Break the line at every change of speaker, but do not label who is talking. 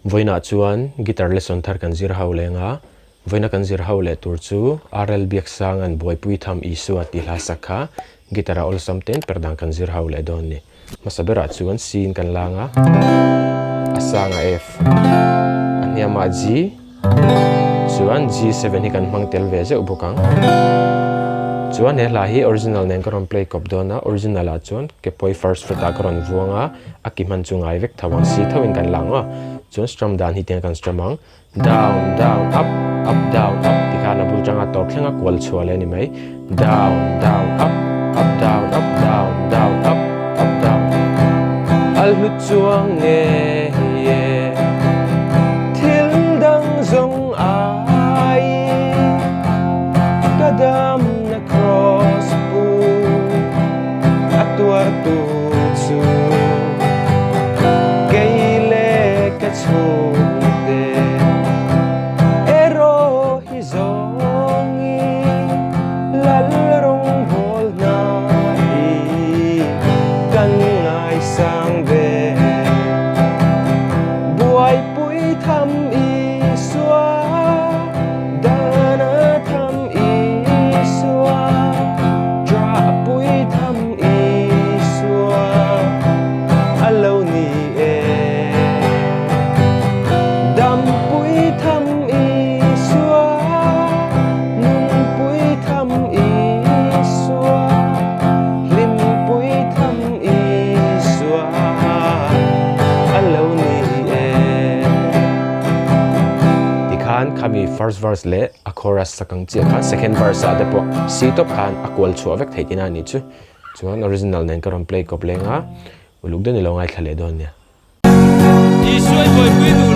Vawiinah chuan guitar lesson thar kan zir ho leng a, vawiina kan zir ho leh tur chu RL Biaksanga'n Buaipui Tham Isua tih hla sak kha guitar a awlsam ten per dan kan zir ho leh dawn ni. Hmasa berah chuan C in kan lang a, a sangah F, a hniamah G, Chuan G7 hi kan hmang tel ve zeuh bawk ang. Chuan he hla hi original nen ka rawn play kawp dawn a, original ah chuan ke pawi first fret ah ka rawn vuang a, a ki hman chu ngai vek tho ang, si tho in kan la ang aw. Chuan strum dan hi tiang kan strum ang, down down up up down up ti khan a bul tanga tawp thleng a kual chhuah leh a ni mai, down down up up down up down down up up down. Al hlut chuang nge ye. Thil dang zawng ai ka damna cross pu a tuar tu chu kei le ka chhungte erawh hi zawngi lal rawngbâwl hna hi kan ngaisang ve. Buaipui tham Isua, dana tham Isua, ṭahpui tham Isua a lo ni e. Dampui tham Isua, nunpui tham Isua, hlimpui tham Isua a lo ni e. Tikhan khami first verse leh a chorus sak ang chiah khan second verse ah te pawh si tawp khan a kual chhuah vek theih tina a nih chu. Chuan original nen ka rawn play kawp leng a, uluk deuh ni lo ngaithla leh dawn nia.
Isua i buaipui duh lo.